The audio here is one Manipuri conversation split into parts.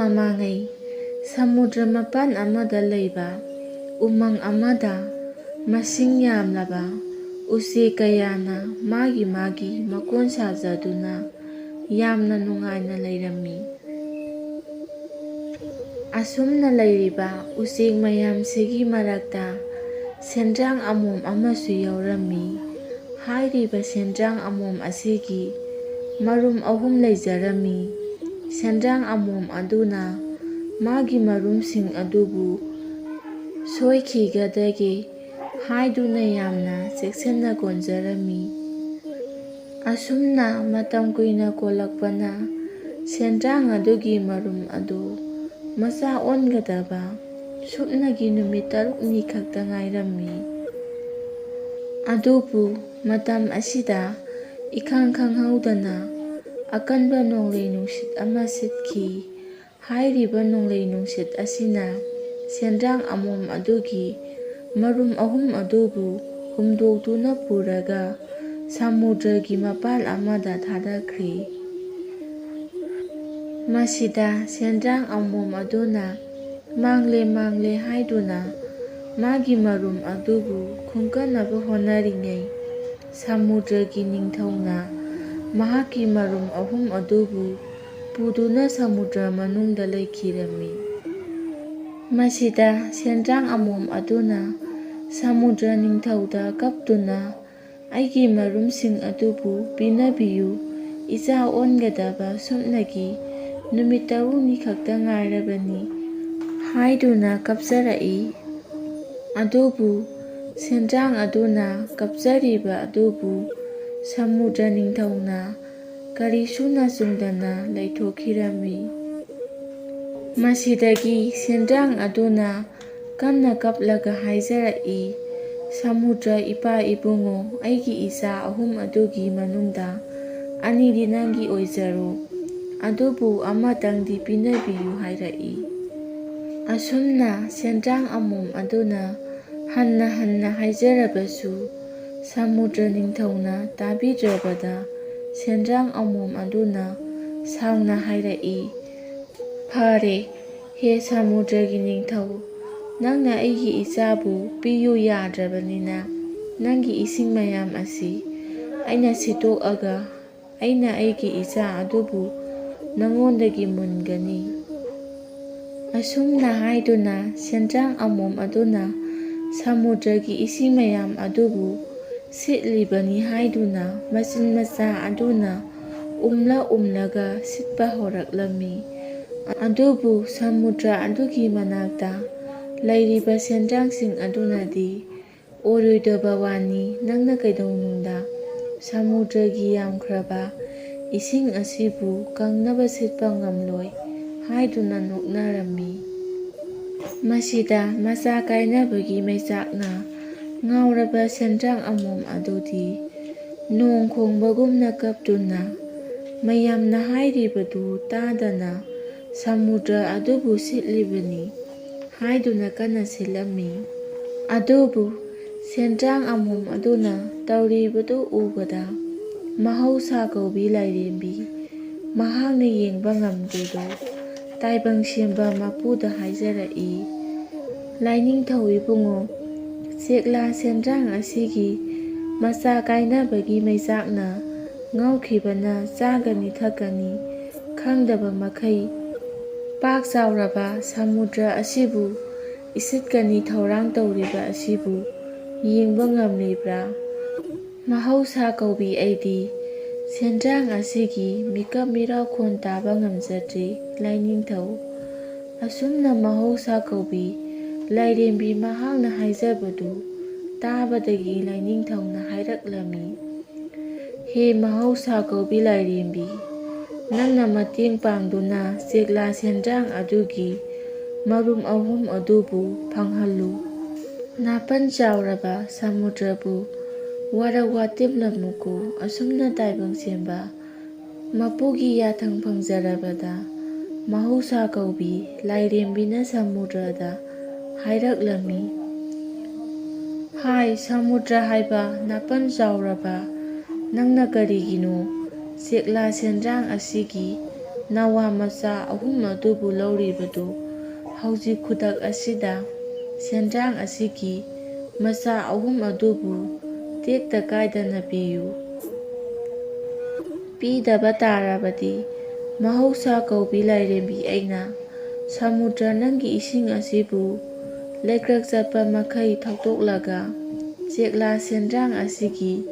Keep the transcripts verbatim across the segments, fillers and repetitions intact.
ꯃꯃꯥꯡꯉꯩ, ꯁꯃꯨꯗ꯭ꯔ ꯃꯄꯥꯟ ꯑꯃꯗ ꯂꯩꯕ ꯎꯃꯪ ꯑꯃꯗ ꯃꯁꯤꯡ ꯌꯥꯝꯂꯕ ꯎꯆꯦꯛ ꯀꯌꯥꯅ ꯃꯥꯒꯤ ꯃꯥꯒꯤ ꯃꯀꯣꯟ ꯁꯥꯖꯗꯨꯅ ꯌꯥꯝꯅ ꯅꯨꯡꯉꯥꯏꯅ ꯂꯩꯔꯝꯃꯤ꯫ ꯑꯁꯨꯝꯅ ꯂꯩꯔꯤꯕ ꯎꯆꯦꯛ ꯃꯌꯥꯝꯁꯤꯒꯤ ꯃꯔꯛꯇ ꯁꯦꯟꯗ꯭ꯔꯥꯡ ꯑꯃꯣꯝ ꯑꯃꯁꯨ ꯌꯥꯎꯔꯝꯃꯤ꯫ ꯍꯥꯏꯔꯤꯕ ꯁꯦꯟꯗ꯭ꯔꯥꯡ ꯑꯃꯣꯝ ꯑꯁꯤꯒꯤ ꯃꯔꯨꯝ ꯑꯍꯨꯝ ꯂꯩꯖꯔꯝꯃꯤ꯫ ꯁꯦꯟꯗ꯭ꯔꯥꯡ ꯑꯃꯣꯝ ꯑꯗꯨꯅ ꯃꯥꯒꯤ ꯃꯔꯨꯝꯁꯤꯡ ꯑꯗꯨꯕꯨ ꯁꯣꯏꯈꯤꯒꯗꯒꯦ ꯍꯥꯏꯗꯨꯅ ꯌꯥꯝꯅ ꯆꯦꯛꯁꯤꯟꯅ ꯀꯣꯟꯖꯔꯝꯃꯤ꯫ ꯑꯁꯨꯝꯅ ꯃꯇꯝ ꯀꯨꯏꯅ ꯀꯣꯜꯂꯛꯄꯅ ꯁꯦꯟꯗ꯭ꯔꯥꯡ ꯑꯗꯨꯒꯤ ꯃꯔꯨꯝ ꯑꯗꯨ ꯃꯆꯥ ꯑꯣꯟꯒꯗꯕ ꯁꯨꯞꯅꯒꯤ ꯅꯨꯃꯤꯠ ꯇꯔꯨꯛꯅꯤ ꯈꯛꯇ ꯉꯥꯏꯔꯝꯃꯤ꯫ ꯑꯗꯨꯕꯨ ꯃꯇꯝ ꯑꯁꯤꯗ ꯏꯈꯪ ꯈꯪꯍꯧꯗꯅ ꯑꯀꯟꯕ ꯅꯣꯡꯂꯩ ꯅꯨꯡꯁꯤꯠ ꯑꯃ ꯁꯤꯠꯈꯤ꯫ ꯍꯥꯏꯔꯤꯕ ꯅꯣꯡꯂꯩ ꯅꯨꯡꯁꯤꯠ ꯑꯁꯤꯅ ꯁꯦꯟꯗ꯭ꯔꯥꯡ ꯑꯃꯣꯝ ꯑꯗꯨꯒꯤ ꯃꯔꯨꯝ ꯑꯍꯨꯝ ꯑꯗꯨꯕꯨ ꯍꯨꯝꯗꯣꯛꯇꯨꯅ ꯄꯨꯔꯒ ꯁꯃꯨꯗ꯭ꯔꯒꯤ ꯃꯄꯥꯟ ꯑꯃꯗ ꯊꯥꯗꯈ꯭ꯔꯤ꯫ ꯃꯁꯤꯗ ꯁꯦꯟꯗ꯭ꯔꯥꯡ ꯑꯃꯣꯝ ꯑꯗꯨꯅ ꯃꯥꯡꯂꯦ, ꯃꯥꯡꯂꯦ ꯍꯥꯏꯗꯨꯅ ꯃꯥꯒꯤ ꯃꯔꯨꯝ ꯑꯗꯨꯕꯨ ꯈꯨꯟꯒꯠꯅꯕ ꯍꯣꯠꯅꯔꯤꯉꯩ, ꯁꯃꯨꯗ꯭ꯔꯒꯤ ꯅꯤꯡꯊꯧꯅ ꯃꯍꯥꯛꯀꯤ ꯃꯔꯨꯝ ꯑꯍꯨꯝ ꯑꯗꯨꯕꯨ ꯄꯨꯗꯨꯅ ꯁꯃꯨꯗ꯭ꯔ ꯃꯅꯨꯡꯗ ꯂꯩꯈꯤꯔꯝꯃꯤ꯫ ꯃꯁꯤꯗ ꯁꯦꯟꯗ꯭ꯔꯥꯡ ꯑꯃꯣꯝ ꯑꯗꯨꯅ ꯁꯃꯨꯗ꯭ꯔ ꯅꯤꯡꯊꯧꯗ ꯀꯞꯇꯨꯅ, "ꯑꯩꯒꯤ ꯃꯔꯨꯝꯁꯤꯡ ꯑꯗꯨꯕꯨ ꯄꯤꯅꯕꯤꯌꯨ, ꯏꯆꯥ ꯑꯣꯟꯒꯗꯕ ꯁꯨꯞꯅꯒꯤ ꯅꯨꯃꯤꯠ ꯇꯔꯨꯛꯅꯤ ꯈꯛꯇ ꯉꯥꯏꯔꯕꯅꯤ" ꯍꯥꯏꯗꯨꯅ ꯀꯞꯆꯔꯛꯏ꯫ ꯑꯗꯨꯕꯨ ꯁꯦꯟꯗ꯭ꯔꯥꯡ ꯑꯗꯨꯅ ꯀꯞꯆꯔꯤꯕ ꯑꯗꯨꯕꯨ ꯁꯃꯨꯗ꯭ꯔ ꯅꯤꯡꯊꯧꯅ ꯀꯔꯤꯁꯨ ꯅꯆꯨꯡꯗꯅ ꯂꯩꯊꯣꯛꯈꯤꯔꯝꯃꯤ꯫ ꯃꯁꯤꯗꯒꯤ ꯁꯦꯟꯗ꯭ꯔꯥꯡ ꯑꯗꯨꯅ ꯀꯟꯅ ꯀꯞꯂꯒ ꯍꯥꯏꯖꯔꯛꯏ, "ꯁꯃꯨꯗ꯭ꯔ ꯏꯄꯥ ꯏꯕꯨꯡꯉꯣ, ꯑꯩꯒꯤ ꯏꯆꯥ ꯑꯍꯨꯝ ꯑꯗꯨꯒꯤ ꯃꯅꯨꯡꯗ ꯑꯅꯤꯗꯤ ꯅꯪꯒꯤ ꯑꯣꯏꯖꯔꯣ, ꯑꯗꯨꯕꯨ ꯑꯃꯇꯪꯗꯤ ꯄꯤꯅꯕꯤꯌꯨ" ꯍꯥꯏꯔꯛꯏ꯫ ꯑꯁꯨꯝꯅ ꯁꯦꯟꯗ꯭ꯔꯥꯡ ꯑꯃꯣꯝ ꯑꯗꯨꯅ ꯍꯟꯅ ꯍꯟꯅ ꯍꯥꯏꯖꯔꯕꯁꯨ ꯁꯃꯨꯗ꯭ꯔ ꯅꯤꯡꯊꯧꯅ ꯇꯥꯕꯤꯗ꯭ꯔꯕꯗ ꯁꯦꯟꯗ꯭ꯔꯥꯡ ꯑꯃꯣꯝ ꯑꯗꯨꯅ ꯁꯥꯎꯅ ꯍꯥꯏꯔꯛꯏ, ꯐꯔꯦ, ꯍꯦ ꯁꯃꯨꯗ꯭ꯔꯒꯤ ꯅꯤꯡꯊꯧ, ꯅꯪꯅ ꯑꯩꯒꯤ ꯏꯆꯥꯕꯨ ꯄꯤꯌꯨ ꯌꯥꯗ꯭ꯔꯕꯅꯤꯅ, ꯅꯪꯒꯤ ꯏꯁꯤꯡ ꯃꯌꯥꯝ ꯑꯁꯤ ꯑꯩꯅ ꯁꯤꯠꯇꯣꯛꯑꯒ, ꯑꯩꯅ ꯑꯩꯒꯤ ꯏꯆꯥ ꯑꯗꯨꯕꯨ ꯅꯉꯣꯟꯗꯒꯤ ꯃꯨꯟꯒꯅꯤ꯫ ꯑꯁꯨꯝꯅ ꯍꯥꯏꯗꯨꯅ ꯁꯦꯟꯗ꯭ꯔꯥꯡ ꯑꯃꯣꯝ ꯑꯗꯨꯅ ꯁꯃꯨꯗ꯭ꯔꯒꯤ ꯏꯁꯤꯡ ꯃꯌꯥꯝ ꯑꯗꯨꯕꯨ ꯁꯤꯠꯂꯤꯕꯅꯤ ꯍꯥꯏꯗꯨꯅ ꯃꯆꯤꯟ ꯃꯆꯥ ꯑꯗꯨꯅ ꯎꯝꯂ ꯎꯝꯂꯒ ꯁꯤꯠꯄ ꯍꯧꯔꯛꯂꯝꯃꯤ꯫ ꯑꯗꯨꯕꯨ ꯁꯃꯨꯗ꯭ꯔ ꯑꯗꯨꯒꯤ ꯃꯅꯥꯛꯇ ꯂꯩꯔꯤꯕ ꯁꯦꯟꯗ꯭ꯔꯥꯡꯁꯤꯡ ꯑꯗꯨꯅꯗꯤ, "ꯑꯣꯏꯔꯣꯏꯗꯕ ꯋꯥꯅꯤ, ꯅꯪꯅ ꯀꯩꯗꯧꯅꯨꯡꯗ ꯁꯃꯨꯗ꯭ꯔꯒꯤ ꯌꯥꯝꯈ꯭ꯔꯕ ꯏꯁꯤꯡ ꯑꯁꯤꯕꯨ ꯀꯪꯅꯕ ꯁꯤꯠꯄ ꯉꯝꯂꯣꯏ" ꯍꯥꯏꯗꯨꯅ ꯅꯣꯛꯅꯔꯝꯃꯤ꯫ ꯃꯁꯤꯗ ꯃꯆꯥ ꯀꯥꯏꯅꯕꯒꯤ ꯃꯩꯆꯥꯛꯅ ꯉꯥꯎꯔꯕ ꯁꯦꯟꯗ꯭ꯔꯥꯡ ꯑꯃꯣꯝ ꯑꯗꯨꯗꯤ ꯅꯣꯡ ꯈꯣꯡꯕꯒꯨꯝꯅ ꯀꯞꯇꯨꯅ ꯃꯌꯥꯝꯅ ꯍꯥꯏꯔꯤꯕꯗꯨ ꯇꯥꯗꯅ ꯁꯃꯨꯗ꯭ꯔ ꯑꯗꯨꯕꯨ ꯁꯤꯠꯂꯤꯕꯅꯤ ꯍꯥꯏꯗꯨꯅ ꯀꯟꯅ ꯁꯤꯜꯂꯝꯃꯤ꯫ ꯑꯗꯨꯕꯨ ꯁꯦꯟꯗ꯭ꯔꯥꯡ ꯑꯃꯣꯝ ꯑꯗꯨꯅ ꯇꯧꯔꯤꯕꯗꯨ ꯎꯕꯗ ꯃꯍꯧꯁꯥ ꯀꯧꯕꯤ ꯂꯥꯏꯔꯦꯝꯕꯤ ꯃꯍꯥꯛꯅ ꯌꯦꯡꯕ ꯉꯝꯗ꯭ꯔꯤꯗꯨ ꯇꯥꯏꯕꯪ ꯁꯦꯝꯕ ꯃꯄꯨꯗ ꯍꯥꯏꯖꯔꯛꯏ, "ꯂꯥꯏꯅꯤꯡꯊꯧ ꯏꯕꯨꯡꯉꯣ, ꯆꯦꯛꯂꯥ ꯁꯦꯟꯗ꯭ꯔꯥꯡ ꯑꯁꯤꯒꯤ ꯃꯆꯥ ꯀꯥꯏꯅꯕꯒꯤ ꯃꯩꯆꯥꯛꯅ ꯉꯥꯎꯈꯤꯕꯅ ꯆꯥꯒꯅꯤ ꯊꯛꯀꯅꯤ ꯈꯪꯗꯕ ꯃꯈꯩ ꯄꯥꯛ ꯆꯥꯎꯔꯕ ꯁꯃꯨꯗ꯭ꯔ ꯑꯁꯤꯕꯨ ꯏꯁꯤꯠꯀꯅꯤ ꯊꯧꯔꯥꯡ ꯇꯧꯔꯤꯕ ꯑꯁꯤꯕꯨ ꯌꯦꯡꯕ ꯉꯝꯂꯤꯕ꯭ꯔꯥ? ꯃꯍꯧꯁꯥ ꯀꯧꯕꯤ ꯑꯩꯗꯤ ꯁꯦꯟꯗ꯭ꯔꯥꯡ ꯑꯁꯤꯒꯤ ꯃꯤꯀꯞ ꯃꯤꯔꯥꯎꯈꯣꯟ ꯇꯥꯕ ꯉꯝꯖꯗ꯭ꯔꯤ, ꯂꯥꯏꯅꯤꯡꯊꯧ"꯫ ꯑꯁꯨꯝꯅ ꯃꯍꯧꯁꯥ ꯀꯧꯕꯤ ꯂꯥꯏꯔꯦꯝꯕꯤ ꯃꯍꯥꯛꯅ ꯍꯥꯏꯖꯕꯗꯨ ꯇꯥꯕꯗꯒꯤ ꯂꯥꯏꯅꯤꯡꯊꯧꯅ ꯍꯥꯏꯔꯛꯂꯝꯃꯤ, "ꯍꯦ ꯃꯍꯧꯁꯥ ꯀꯧꯕꯤ ꯂꯥꯏꯔꯦꯝꯕꯤ, ꯅꯪꯅ ꯃꯇꯦꯡ ꯄꯥꯡꯗꯨꯅ ꯆꯦꯛꯂꯥ ꯁꯦꯟꯗ꯭ꯔꯥꯡ ꯑꯗꯨꯒꯤ ꯃꯔꯨꯝ ꯑꯍꯨꯝ ꯑꯗꯨꯕꯨ ꯐꯪꯍꯜꯂꯨ꯫ ꯅꯥꯄꯟ ꯆꯥꯎꯔꯕ ꯁꯃꯨꯗ꯭ꯔꯕꯨ ꯋꯥꯔ ꯋꯥꯇꯦꯝꯂꯝꯃꯨꯀꯣ"꯫ ꯑꯁꯨꯝꯅ ꯇꯥꯏꯕꯪ ꯁꯦꯝꯕ ꯃꯄꯨꯒꯤ ꯌꯥꯊꯪ ꯐꯪꯖꯔꯕꯗ ꯃꯍꯧꯁꯥ ꯀꯧꯕꯤ ꯂꯥꯏꯔꯦꯝꯕꯤꯅ ꯁꯃꯨꯗ꯭ꯔꯗ ꯍꯥꯏꯔꯛꯂꯝꯃꯤ, "ꯍꯥꯏ ꯁꯃꯨꯗ꯭ꯔ ꯍꯥꯏꯕ ꯅꯥꯄꯟ ꯆꯥꯎꯔꯕ, ꯅꯪꯅ ꯀꯔꯤꯒꯤꯅꯣ ꯆꯦꯛꯂꯥ ꯁꯦꯟꯗ꯭ꯔꯥꯡ ꯑꯁꯤꯒꯤ ꯅꯋꯥ ꯃꯆꯥ ꯑꯍꯨꯝ ꯑꯗꯨꯕꯨ ꯂꯧꯔꯤꯕꯗꯨ ꯍꯧꯖꯤꯛ ꯈꯨꯗꯛ ꯑꯁꯤꯗ ꯁꯦꯟꯗ꯭ꯔꯥꯡ ꯑꯁꯤꯒꯤ ꯃꯆꯥ ꯑꯍꯨꯝ ꯑꯗꯨꯕꯨ ꯇꯦꯛꯇ ꯀꯥꯏꯗꯅ ꯄꯤꯌꯨ꯫ ꯄꯤꯗꯕ ꯇꯥꯔꯕꯗꯤ ꯃꯍꯧꯁꯥ ꯀꯧꯕꯤ ꯂꯥꯏꯔꯦꯝꯕꯤ ꯑꯩꯅ ꯁꯃꯨꯗ꯭ꯔ ꯅꯪꯒꯤ ꯏꯁꯤꯡ ꯑꯁꯤꯕꯨ ꯂꯩꯀ꯭ꯔꯛ ꯆꯠꯄ ꯃꯈꯩ ꯊꯧꯗꯣꯛꯂꯒ ꯆꯦꯛꯂꯥ ꯁꯦꯟꯗ꯭ꯔꯥꯡ ꯑꯁꯤꯒꯤ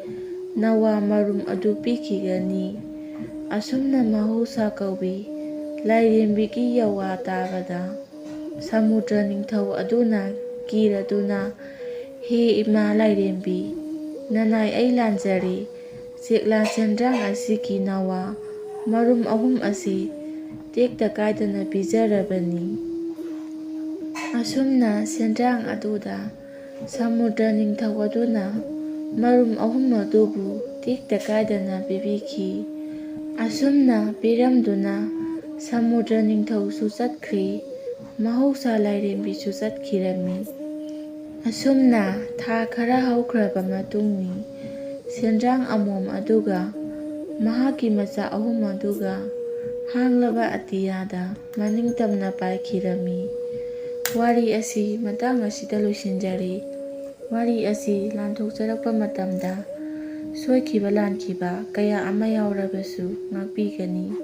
ꯅꯋꯥ ꯃꯔꯨꯝ ꯑꯗꯨ ꯄꯤꯈꯤꯒꯅꯤ꯫ ꯑꯁꯨꯝꯅ ꯃꯍꯧꯁꯥ ꯀꯧꯕꯤ ꯂꯥꯏꯔꯦꯝꯕꯤꯒꯤ ꯌꯋꯥ ꯇꯥꯕꯗ ꯁꯃꯨꯗ꯭ꯔ ꯅꯤꯡꯊꯧ ꯑꯗꯨꯅ ꯀꯤꯔꯗꯨꯅ, "ꯍꯦ ꯏꯃꯥ ꯂꯥꯏꯔꯦꯝꯕꯤ, ꯅꯅꯥꯏ ꯑꯩ ꯂꯥꯟꯖꯔꯦ꯫ ꯆꯦꯛꯂꯥ ꯁꯦꯟꯗ꯭ꯔꯥꯡ ꯑꯁꯤꯒꯤ ꯅꯋꯥ ꯃꯔꯨꯝ ꯑꯍꯨꯝ ꯑꯁꯤ ꯇꯦꯛꯇ ꯀꯥꯏꯗꯅ ꯄꯤꯖꯔꯕꯅꯤ"꯫ ꯑꯁꯨꯝꯅ ꯁꯦꯟꯗ꯭ꯔꯥꯡ ꯑꯗꯨꯗ ꯁꯃꯨꯗ꯭ꯔ ꯅꯤꯡꯊꯧ ꯑꯗꯨꯅ ꯃꯔꯨꯝ ꯑꯍꯨꯝ ꯑꯗꯨꯕꯨ ꯇꯦꯛꯇ ꯀꯥꯏꯗꯅ ꯄꯤꯕꯤꯈꯤ꯫ ꯑꯁꯨꯝꯅ ꯄꯤꯔꯝꯗꯨꯅ ꯁꯃꯨꯗ꯭ꯔ ꯅꯤꯡꯊꯧꯁꯨ ꯆꯠꯈ꯭ꯔꯦ, ꯃꯍꯧꯁꯥ ꯂꯥꯏꯔꯦꯝꯕꯤꯁꯨ ꯆꯠꯈꯤꯔꯝꯃꯤ꯫ ꯑꯁꯨꯝꯅ ꯊꯥ ꯈꯔ ꯍꯧꯈ꯭ꯔꯕ ꯃꯇꯨꯡꯅꯤ꯫ ꯁꯦꯟꯗ꯭ꯔꯥꯡ ꯑꯃꯣꯝ ꯑꯗꯨꯒ ꯃꯍꯥꯛꯀꯤ ꯃꯆꯥ ꯑꯍꯨꯝ ꯑꯗꯨꯒ ꯍꯥꯡꯂꯕ ꯑꯇꯤꯌꯥꯗ ꯃꯅꯤꯡ ꯇꯝꯅ ꯄꯥꯏꯈꯤꯔꯝꯃꯤ꯫ ꯋꯥꯔꯤ ꯑꯁꯤ ꯃꯇꯥꯡ ꯑꯁꯤꯗ ꯂꯣꯏꯁꯤꯟꯖꯔꯦ꯫ ꯋꯥꯔꯤ ꯑꯁꯤ ꯂꯥꯟꯊꯣꯛꯆꯔꯛꯄ ꯃꯇꯝꯗ ꯁꯣꯏꯈꯤꯕ ꯂꯥꯟꯈꯤꯕ ꯀꯌꯥ ꯑꯃ ꯌꯥꯎꯔꯕꯁꯨ ꯉꯥꯛꯄꯤꯒꯅꯤ꯫